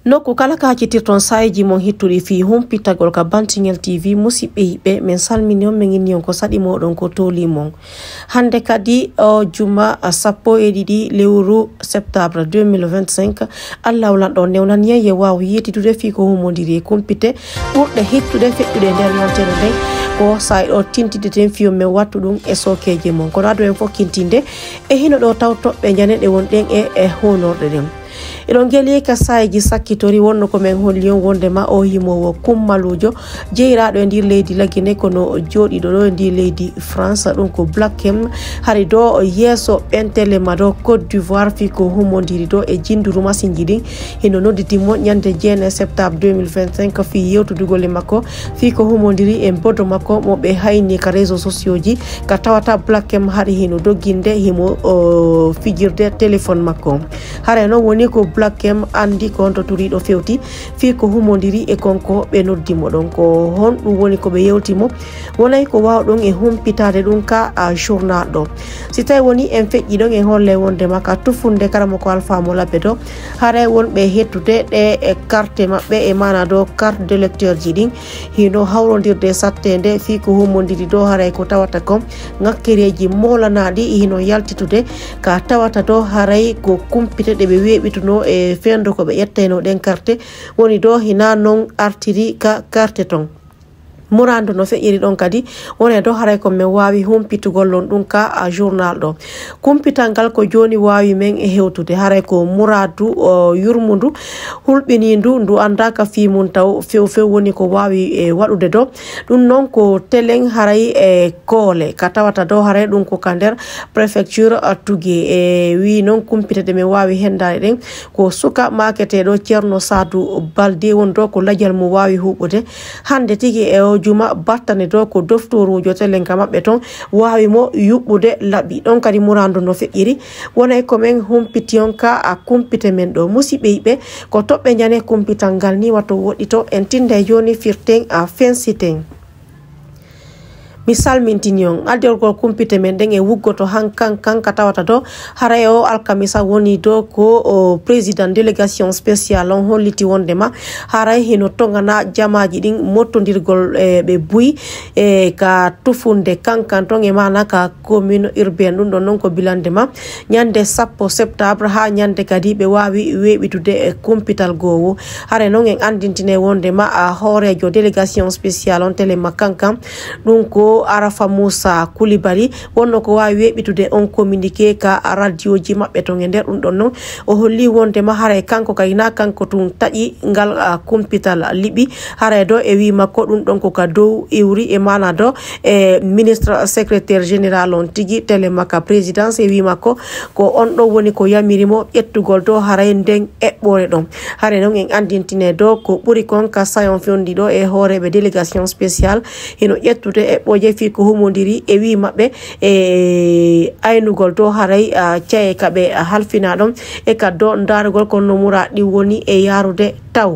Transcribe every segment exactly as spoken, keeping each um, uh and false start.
Nokku kala ka citirton saayeeji mon hittuɗi fii humpitagol ka Bantingel T V, musiɓɓe yiɓɓe, men salmini on, men inni on ko saɗi mooɗon, ko tooli mon. Hannde kadi, o juma sappo e ɗiɗi lewru septembre deux mille vingt-cinq, Allahu Lanɗo newnani en yo waaw yeetitude fii ko humondiri e kumpite ɓurɗe hittude feƴƴude e nder yontere nden. Ko saa'i ɗo tintideten fii yo men wattu ɗum e sookeeje mon. Kono ado en fof kintinde, e hino ɗo taw toɓɓe njane ɗe wonɗen e, e honorde ɗen. Eɗon ngeeli ka saayeeji sakkitori wonno ko men holli on wonde ma o himoowo kummaluujo jeyiraaɗo e ndir leydi Lagine kono jooɗiiɗo ɗo e ndi leydi France, ɗum ko Black M. Hari do yeeso ɓentele ma do Côte d'Ivoire fii ko humondiri do e jinduru masinji ɗin. Hino nodditi mo ñande jeenayi septembre deux mille vingt-cinq fii yewtudugol e makko fii ko humondiri e mbodo makko mo ɓe hayni ka réseaux sociaux ji, ka tawata Black M hari hino dogginde himo, o, fijirde téléphone makko. Haray non woni ko Black M anndi ko honto turiiɗo fewti fii ko humondiri e kon ko ɓe noddi mo ɗon. Ko honɗum woni ko ɓe yewti mo? Wonay ko waawɗon e humpitaade ɗum ka, a, journal ɗo. Si tawi woni en feƴƴi ɗon, en holle wonde ma ka tufunde Karamoko Alpha Mo Labbe to, haray wonɓe hettude ɗe e carte maɓɓe e maana ɗo carte d'électeur ji ɗin, hino hawrondirde e sattende fii ko humondiri ɗo haray ko tawata kon ŋakkereeji moolanaaɗi hino yaltitude ka tawata ɗo haray ko kumpite ɗe ɓe weeɓituno e fendo ko ɓe ƴettayno ɗen carte, woni ɗo hina non artiri ka carte ton. Murandu no feƴƴiri ɗon kadi, wone ɗo haray ko men waawi humpitugol lon ɗum ka, a, journal ɗo. Kumpital ngal ko jooni waawi men e hewtude, haray ko muradu, o, yurmundu, hulɓiniindu, ndu anndaaka fii mun taw few few woni ko waawi e waɗude ɗo. Ɗum non ko telen haray e koole, ka tawata ɗo haray ɗum ko ka nder préfecture, a, Tuge. E wii non kumpite ɗe men waawi hendaade ɗen, ko suka maaketeeɗo Ceerno Saadu Balde woni ɗo ko lajal mo waawi huɓɓude. Hannde tigi e o juma battane ɗo ko doftoruujo telen ka maɓɓe ton waawi mo yuɓɓude laɓi. Ɗon kadi murandu no feƴƴiri. Wonay ko men humpiti on ka a kumpite men ɗo. Musiɓɓe yiɓɓe, ko toɓɓe njane kumpital ngal ni wato woɗɗito. En tinday jooni firten a fensiten. Mi salmintini on. Addergol kumpite men ɗen e wuggoto han kan, kan ka tawata ɗo. Haray o alkamisa woni ɗo ko o président délégation spéciale on holliti wonde ma haray hino tongana jamaaji ɗin mottondirgol, e, ɓe buy, e, ka tufunde kankan ton e maana ka commune urbaine. Ɗum ɗon non ko bilande ma ñande sappo septembre haa ñande kadi ɓe waawi weeɓitude e kumpital goowo. Hare non en anndintine wonde ma a hooreejo délégation spéciale on télé ma kankan, ɗum ko Arafa Moussa Koulibaly, wonno ko waawi weeɓitude on communiqué ka radioji maɓɓe ton e nder ɗum ɗon non. O holli wonde ma haray kanko kay na kanko tun taƴi ngal, a, kumpital liɓi. Haray do e wi makko ɗum ɗon ko ka dow iwri e maana do e ministre secrétaire général on tigi télé makka présidence e wi makko ko on ɗon woni ko yamiri mo ƴettugol do haray nden eɓɓore ɗon. Haray non en anndintine do ko ɓuri kon ka sayon fewndi ɗo e hooreeɓe délégation spéciale hino ƴettude eɓɓoje fii ko humondiri e wi maɓɓe e aynugol do haray, a, caye ka ɓe, a, halfina ɗon e ka do ndaarugol kono no mura ɗi woni e yaarude taw.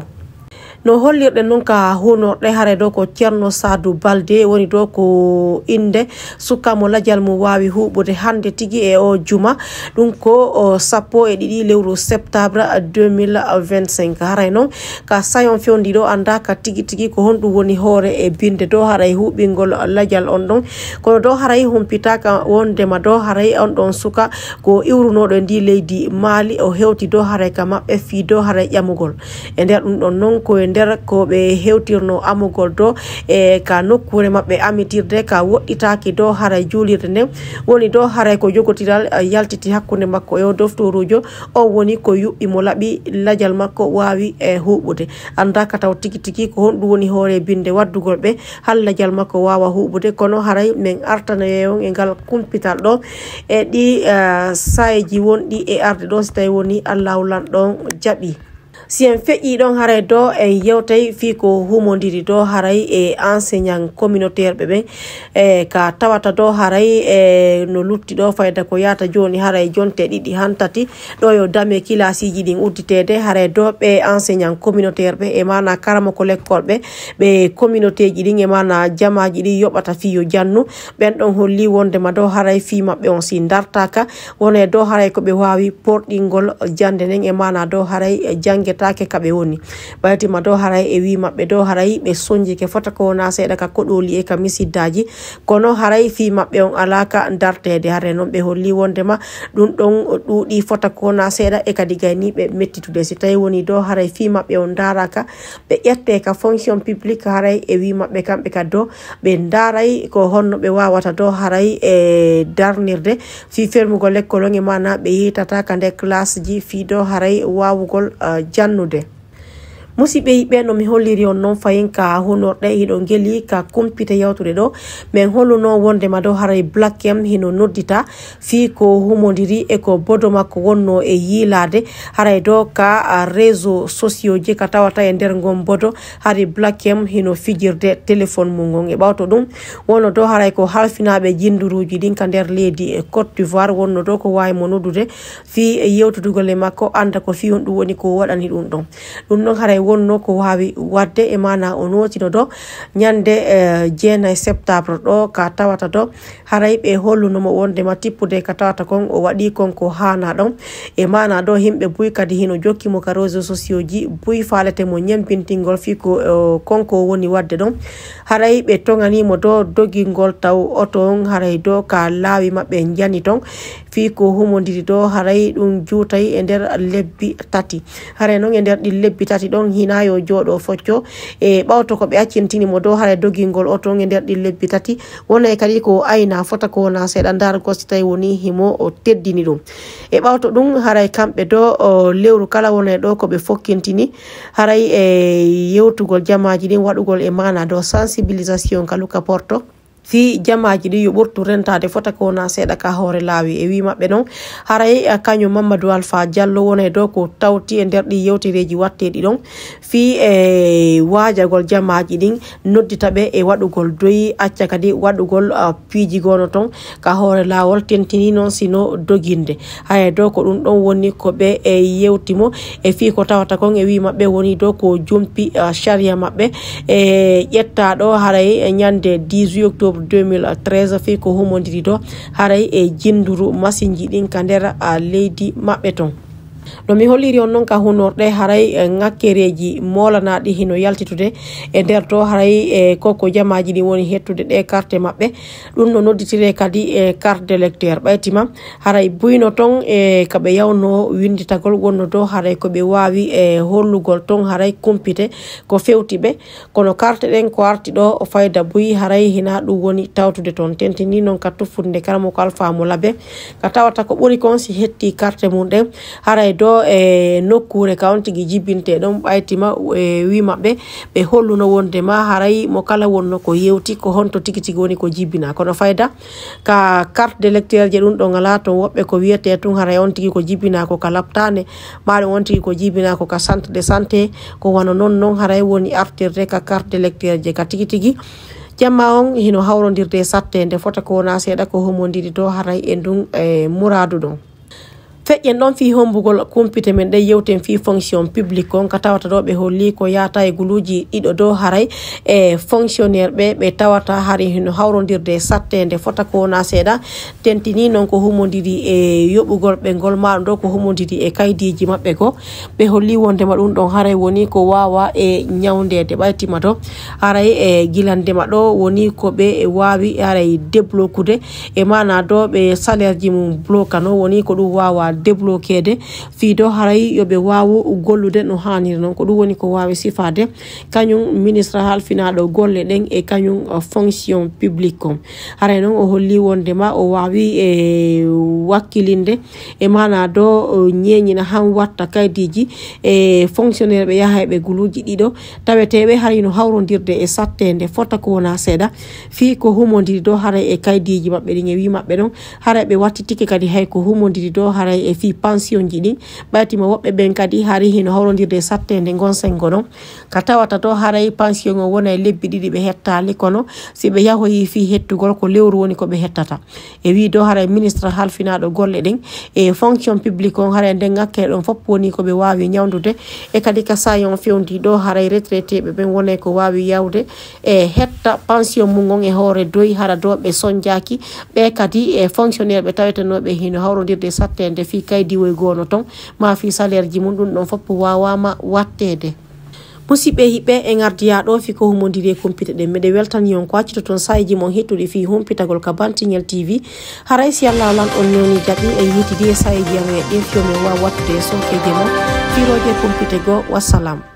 No hollirɗe non ka hunorɗe hare ɗo ko Ceerno Saadu Balde woni ɗo ko innde suka mo lajal mum waawi huuɓude hannde tigi e o juma. Ɗum ko o sappo e ɗiɗi lewru septembre deux mille vingt-cinq. Haray non ka sayon fewndiɗo annda ka tigi tigi ko honɗum woni hoore e binde ɗo haray huuɓingol lajal on ɗon. Kono ɗo haray humpitaka wondema ɗo haray on ɗon suka ko iwrunooɗo e ndi leydi Mali o hewti ɗo haray ka maɓɓe fii ɗo haray ƴamugol. E nder ɗum ɗon non ko e nder ko ɓe hewtirno amugol do e ka nokkuure maɓɓe amitirde ka woɗɗitaaki do haray juulirde nden woni do haray ko jogotiral, eh, yaltiti hakkunde makko e o doftorujo on woni ko yuɓɓi mo laɓi lajal makko waawi e huuɓude. Annda ka taw tigi tigi ko honɗum woni hoore binde waddugol ɓe hal lajal makko waawa huuɓude, kono haray men artanoye on e ngal kumpital ɗo e ɗi, eh, sayeji wonɗi e arde ɗo si tawi woni Allahu Lanɗo on jaɓi. Si en feƴƴi ɗon haray do en yewtay fii ko humondiri do haray e enseignant communautaire ɓe ɓen, e ka tawata do haray e no lutti do fayda ko yata joni haray jonte ɗiɗi han tati ɗo yo dame kilasiji ɗin udditede haray do ɓe enseignant communautaire ɓe e mana karamoko lekkol ɓe, ɓe communautéji ɗin e mana jamaji ɗi yoɓata fii yo jannu, ɓen ɗon holli wondema do haray fii maɓɓe on si dartaka, wona e dow haray ko ɓe waawi porɗingol jannde nden, e maanaa dow haray jannge taake ka ɓe woni. Ɓaytima dow haray e wii maɓɓe dow haray ɓe sonjike fota ko wonaa seeɗa ka koɗooli e ka misiddaaji, kono haray fii maɓɓe on alaa ka darteede. Haray non ɓe holli wondema ɗun ɗon ɗuuɗi fota ko wonaa seeɗa e kadi gayni ɓe mettitude. Si tawi woni dow haray fii maɓɓe on ndaaraka, ɓe ƴette ka fonction publique haray e wii maɓɓe kamɓe kadi dow ɓe ndaaray ko honno ɓe waawata dow haray e darnirde fii fermugol lekkol on e maana ɓe yeytata ka nder classe ji fii dow haray waawugol, ah, jannude. Musiɓɓe yiɓɓe, no mi holliri on non fayin ka hunorɗe hiɗo ngeli ka kumpite yawtude ɗo, men holluno wondema dow haray Black M hino noddita fii ko humondiri e ko bodo makko wonno e yiilaade haray dow ka, ah, réseaux sociaux ji ka tawata e nder ngon bodo hari Black M hino fijirde téléphone mum ngon. E ɓawto ɗum wonno dow haray ko halfinaaɓe jinduruuji ɗin ka nder leydi e Côte d'Ivoire wonno dow ko waawi mo noddude fii e yewtudugol e makko, annda ko fii honɗum woni ko waɗani ɗum ɗon. Ɗum ɗon haray wonno ko waawi waɗde e maana o nootino ɗo ñannde, eh, jeenay septembre ɗo ka tawata ɗo haray ɓe holluno mo wondema tippude ka tawata kon o waɗi kon ko haana ɗon. E maana ɗo yimɓe buy kadi hino jokki mo ka réseaux sociaux ji, buy faalete mo ñembintingol fii ko, eh, kon ko woni waɗde ɗon. Haray ɓe toŋani mo ɗo dogingol taw oto on haray ɗo ka laawi maɓɓe njani ton. Fii ko humondiri ɗo, haray ɗum juutay e nder lebbi tati. Haray non e nder ɗin lebbi tati ɗon, hinaa yo jooɗo focco. E ɓawto ko ɓe accintini mo ɗo, haray dogingol oto on e nder ɗin lebbi tati. Wonay kadi ko ayna fota ko wona seeɗa ndaargol si tawi woni himo o teddini ɗum. E ɓawto ɗum, haray kamɓe ɗo, o, lewru kala wonay ɗo ko ɓe fokkintini. Haray e yewtugol jamaaji ɗin waɗugol e maana ɗo sensibilisation ka Luka Porto. Fii jamaaji ɗi yo ɓurtu rentaade fota ko wona seeɗa ka hoore laawi. E wii maɓɓe non, haray, a, kañum Mamadou Alpha Diallo wonay ɗo ko tawti e nder ɗi yewtereeji watteeɗi ɗon. Fii e waajagol jamaaji ɗin, noddita ɓe e waɗugol doyi, acca kadi waɗugol, a, piiji goono ton ka hoore laawol, tentini non sino doginde. Haya, dow ko ɗum ɗon woni ko ɓe, e, yewti mo, e fii ko tawata kon, e wii maɓɓe woni dow ko jumpi, a, sharia maɓɓe, e, ƴetta ɗo haray, e, ñande dix-huit octobre deux mille treize, fii ko humondiri ɗo haray e jinduru masinji ɗin ka nder, a, leydi maɓɓe ton. No mi holliri on non ka hunorɗe, haray, e, ŋakkereeji moolanaaɗi hino yaltitude e nder to, haray, e, ko ko jamaaji ɗin woni hettude ɗe karte maɓɓe. Ɗum no nodditire kadi e carte d'électeur. Ɓaytima haray buyno ton e ka ɓe yawno winnditagol wonno dow haray ko ɓe waawi e hollugol ton haray kumpite ko fewti ɓe. Kono carte ɗen ko arti ɗo o fayda buy haray hina ɗum woni tawtude ton. Tentini non ka tuffunde karamoko Alpha mo Labe ka tawata ko ɓuri kon si hetti carte mum ɗen haray do e nokkuure ka on tigi jibinte ɗon. Ɓaytima e wi maɓɓe ɓe holluno wonde ma haray mo kala wonno ko yewti ko honto tigi tigi woni ko jibina. Kono fayda ka carte d'électeur je ɗum ɗon alaa ton, woɓɓe ko wiyete tun haray on tigi ko jibina ko ka laptane, ma ɗum on tigi ko jibina ko ka centre de santé, ko wano non non haray woni artirde ka carte d'électeur je ka tigi tigi. Jamma on hino hawrondirde e satte nde fota ko wona seeɗa ko humondiri to haray e ndun e muradu ɗon. Feƴƴen ɗon fii hombugol kumpite men ɗen, yewten fii fonction publique on ka tawata ɗo ɓe holli ko yaata e guluuji ɗiɗo ɗo haray e fonctionnaire ɓe, ɓe tawata hari hino hawrondirde e satte nde fota ko wona seeɗa. Tentini non ko humondiri e yoɓugol ɓe ngol, maɗum ɗo ko humondiri e kaydiiji maɓɓe go. Ɓe holli wondema ɗum ɗon haray woni ko waawa e ñawndeede. Ɓaytima ɗo haray e gilandema ɗo woni ko ɓe waawi haray débloquer e maana do ɓe salaire ji mum blokano, woni ko ɗum waawa débloquer de fii do haray yo ɓe waawu gollude no haaniri non. Ko ɗum woni ko waawi sifaade kañum ministre halfinaaɗo golle ɗen e kañum, uh, fonction publique on. Haray non o holli wonde ma o waawi e wakkilinde e maana do, uh, ñeeñina han watta kaydiiji e fonctionnaire ɓe yaha e ɓe guluuji ɗiɗo taweteeɓe haray no hawrondirde e sattende fota ko wona seeɗa. Fii ko humondiri ɗo haray e kaydiiji maɓɓe ɗin, e wii maɓɓe ɗon haray ɓe wattitike kadi hay ko humondiri ɗo haray e fii pension ji ɗin. Ɓaytima woɓɓe ɓen kadi hari hino hawrondirde e sattende ngon sengo ɗon. Ka tawata ɗo haray pension on wona e lebbi ɗiɗi ɓe hettaali, kono si ɓe yahoyi fii hettugol ko lewru woni ko ɓe hettata. E wii ɗo haray ministre halfinaaɗo golle ɗen e fonction publique on haray nden ŋakkere ɗon fof woni ko ɓe waawi ñawndude. E kadi ka saa'i on fewndi ɗo haray retraité ɓe ɓen wonay ko waawi yawde e hetta pension mum on e hoore doy hara do ɓe sonjaaki. Ɓe kadi e fonctionnaire ɓe tawetenooɓe hino hawrondirde e sattende fii kay diwoy goo no ton, maa fii saleerji mun, ɗun ɗon fow waawaama watteede. Musiɓɓe e yiɓɓe, en ardiyaa ɗoo fii ko humondiri e kumpite ɗen. Miɗen weltanii on ko accitoton saa'iiji mon hittuɗi fii humpitagol ka Bantiŋel T V. Haray si Allaahu lanɗo on newnii jaɓii, en yewtiday e saa'iiji aroyɗi ɗin fii yo men waawu wattude e sonkeeji mon firooje e kumpite goo. Wassalam.